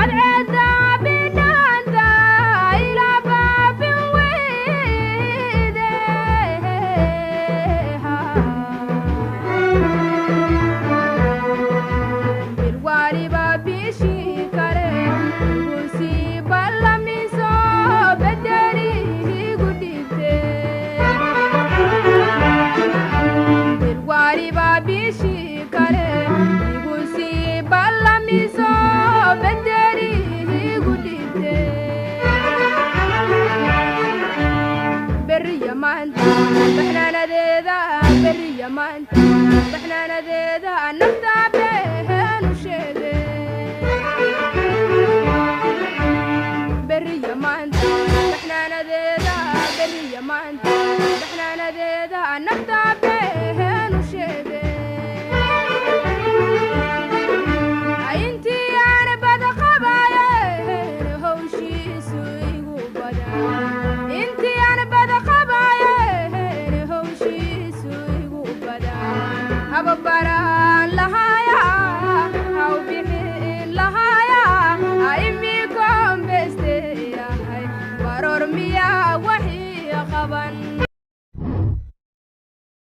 Cadceedda bidhaanta ilaa baafin weyde, bil waliba bishii kale igu sii ballamiso, bedeli igu dhibte. Bil waliba bishii kale igu sii ballamiso, bedeli igu dhibte. Beriya maanta baxnaanadeeda, beriya maanta baxnaanadeeda, nafta beenu sheege. Beriya maanta baxnaanadeeda, beriya maanta baxnaanadeeda, nafta beenu sheege. Intii aan bada qabaayeen hawshiisu igu badan, intii aan bada qabaayeen hawshiisu igu badan, haba bara.